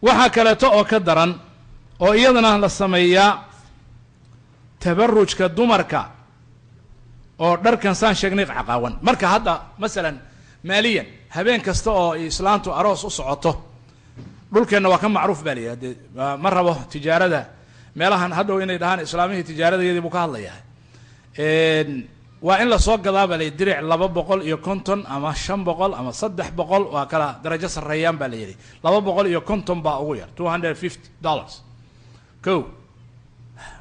Waxaa kaleeto oo ka daran oo iyadana la sameeyaa tabarujka dumarka oo dharkan saan sheegnay qaqaawan. Marka hadda masalan maaliyan habeen kasta oo islaantu aroos u socoto, dhulkeenna waa ka macruuf baa la yidhaha, dee ma rabo tijaarada meelahan hadhow inay dhahaan islaamihii tijaarada yadii buu ka hadlayaa. Waa in lasoo gadaa baa la yidhi diric 250 ama 500 ama 300, waa kala darajo sarreeyaan baa la yidhi. 250 baa ugu yar, $250. Ko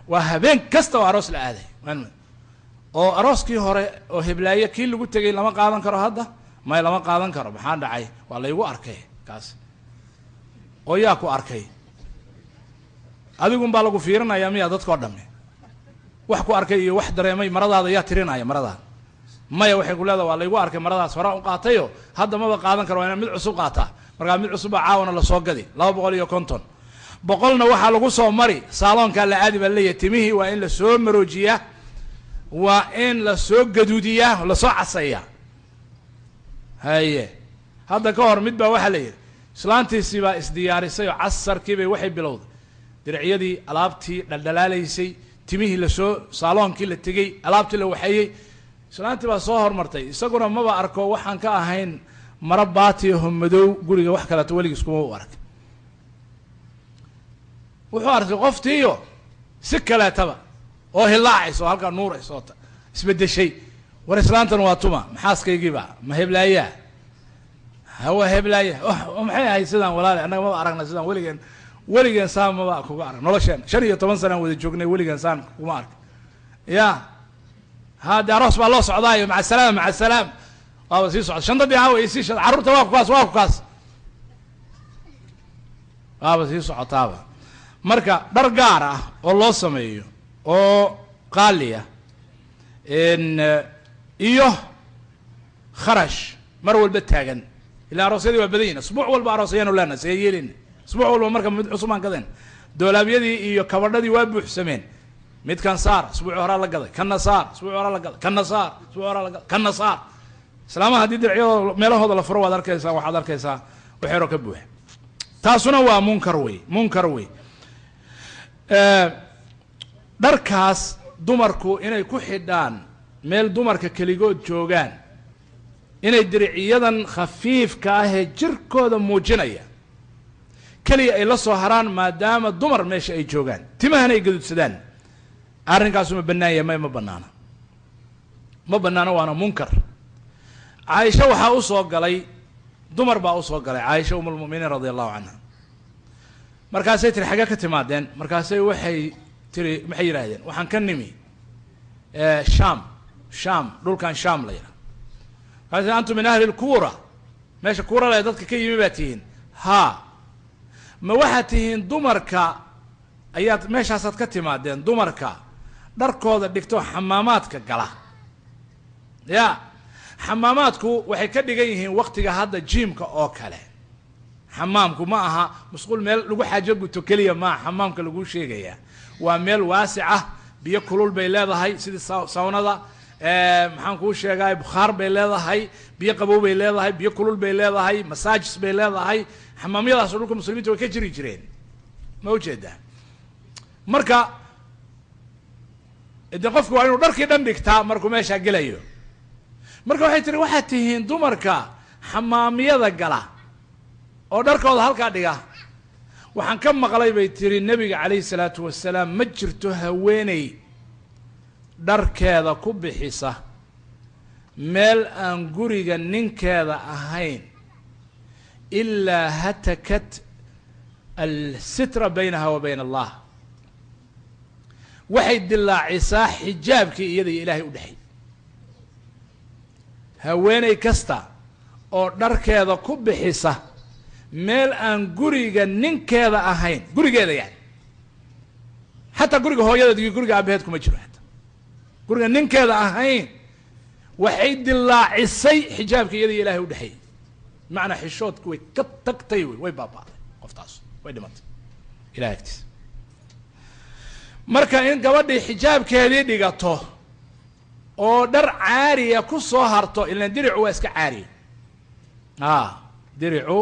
waa habeen kasta oo aroos la aaday oo arooskii hore oo heblaaye kii lagu tegay lama qaadan karo hadda, may lama qaadan karo. Maxaa dhacay? Waa laygu arkay kaas. Oo yaa ku arkay? Adigun baa lagu fiirinayaa miya? Dadkao dhami wax ku arkay iyo wax dareemay maradaada yaa tirinaya maradaada? Maya, waxay ku leedaha waa laygu arkay maradaas, horaa u qaatayo, hadda maba qaadan karo, waa inaan mid cusub qaataa. Markaa mid cusub baa caawana lasoo gadi, 250. 100-na waxaa lagu soo mari saaloonkaa la aadi baa leeyahay. Timihii waa in lasoo maroojiyaa, waa in lasoo gaduudiyaa, lasoo caseeyaa. Haye, hadda ka hor mid baa waxaa la yidhi islaantiisii baa isdiyaarisay oo casarkii bay waxay bilowday diricyadii, alaabtii dhaldhalaalaysay, timihii lasoo, saaloonkii la tegey, alaabtii la waxeeyey. Islaantii baa soo hormartay, isaguna maba arko waxaan ka ahayn maro baatiyaho madow, guriga wax kaleeto weligiis kuma u ark. Wuxuu arkay qoftiiyo si kaleetaba oo hilaacaysa oo halkaa nuuraysa oo isbeddeshay. War islaantan waa tuma? Maxaaskaygiiba ma heblaayaa? Hawa heblaaya maxay ahayd sidaan? Walaale, annaga maba aragna sidaan weligeen, weligeen saan maba kuga arag nolosheen. 15 sanaan wada joognay, weligeen saan kuma ark. Ya ha, de aroos baa loo socdaayo, maca asalaam, maca asalaam, waaba sii socda. Shandadii hawa isii shad, carruurta waa kukaas, waa kukaas, waaba sii socotaaba. Marka dhar gaar ah oo loo sameeyo oo qaaliya iyo kharash mar walba taagan, ilaa aroosyadii waa badan yihin, asbuuc walba aroosyaanu leenahay, see yeelina asbuuc walba? Marka mid cusub aan gadeen, doolaabyadii iyo kabadhadii waa buuxsameen. Midkan saar, asbuuci horaa la gaday, kana saar, asbuuci horaa la gaday, kana saar, asbuuci horaa la gaday, kana saar. Islaamaha haddii diracyadooda meelahooda la furo waad arkaysaa, waxaad arkaysaa waxeeroo ka buuxa. Taasuna waa munkar wey, munkar wey. Dharkaas dumarku inay ku xidhaan meel dumarka keligood joogaan, inay diriciyadan khafiifka ahee jirkooda muujinaya keliya ay la soo haraan maadaama dumar meesha ay joogaan, timahana ay gaduudsadaan, arrinkaasu ma bannaan yahay? May, ma banaana, ma bannaano, waana munkar. Caaisha waxaa usoo galay dumar baa usoo galay Caaisha um lmuminiin radia allahu canha. Markaasay tiri, xagee ka timaadeen? Markaasay waxay tiri, maxay yidhahdeen? Waxaan ka nimi Sham, Sham, dhulkan Sham la yidhaha. Markaasay, antum min ahli lkuura, meesha kuura le dadka ka yimi baa tihiin? Haa. Ma waxaad tihiin dumarka ayaad meeshaasaad ka timaadeen dumarka dharkooda dhigto xamaamaadka gala? Ya, xamaamaadku waxay ka dhigan yihiin waktiga hadda gym-ka oo kale. Xamaamku ma aha musquul meel lagu xaajo guto keliya maaha. Xamaamka laguu sheegayaa waa meel waasic ah, biyo kulul bay leedahay sidii sawnada, maxaan kuu sheegay, bukhaar bay leedahay, biyo qabow bay leedahay, biyo kulul bay leedahay, masaajis bay leedahay. Xamaamyadaas dhulka muslimiinta way ka jiri jireen, ma ujeedaa? Marka de qofku waa inuu dharkii dhan dhigtaa markuu meeshaa gelayo. Marka waxay tiri, waxaad tihiin dumarka xamaamiyada gala oo dharkooda halkaa dhiga? Waxaan ka maqlay, bay tiri, nebiga calayhi salaatu wasalaam, ma jirto haweeney dharkeeda ku bixisa meel aan guriga ninkeeda ahayn ilaa hatakat alsitra baynaha wa bayna Allah, waxay dilaacisaa xijaabkii iyada iyo ilaahay u dhexay. Haweeney kasta oo dharkeeda ku bixisa meel aan guriga ninkeeda ahayn, gurigeeda yani, xataa guriga hooyadeed iyo guriga aabaheed kuma jiro, xataa guriga ninkeeda ahayn, waxay dilaacisay xijaabka iyada iyo ilahay u dhexeeyey. Bimacnaa xishoodku way ka tagtay, wey way baaba'day qoftaas, way dhimatay ilahay agtiisa. Marka in gabadhii xijaabkeedii dhigato oo dhar caariya ku soo harto, ilan diricu waa iska caariya, a diricu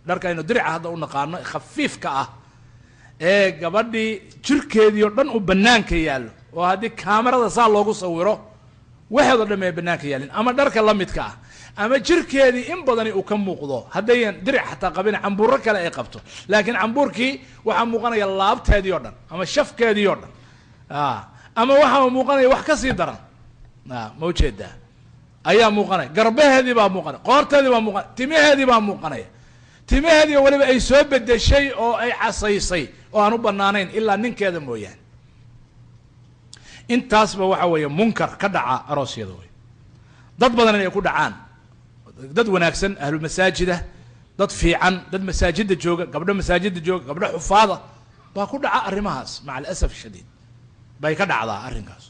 Dharka aynu dirica hadda u naqaano khafiifka ah ee gabadhii jirkeedii oo dhan uu banaanka yaallo, oo haddii kaamarada saa loogu sawiro waxeedoo dhan ay banaanka yaallin, ama dharka la midka ah, ama jirkeedii in badani uu ka muuqdo, haddayan diric xataa qabin cambuuro kale ay qabto, laakiin cambuurkii waxaa muuqanaya laabteedii oo dhan ama shafkeedii oo dhan, ama waxaa muuqanaya wax kasii daran, ma ujeedaa, ayaa muuqanaya, garbaheedii baa muuqanaya, qoorteedii baa muuqanaya, timaheedii baa muuqanaya, timaheedii oo weliba ay soo bedeshay oo ay casaysay oo aan u banaanayn ilaa ninkeeda mooyaane. Intaasba waxa weeye munkar ka dhaca aroosyada wey. Dad badan inay ku dhacaan, dad wanaagsan, ahlu masaajida, dad fiican, dad masaajida jooga, gabdho masaajida jooga, gabdho xufaada baa ku dhaca arrimahaas, maca alasaf shadiid bay ka dhacdaa arrinkaas.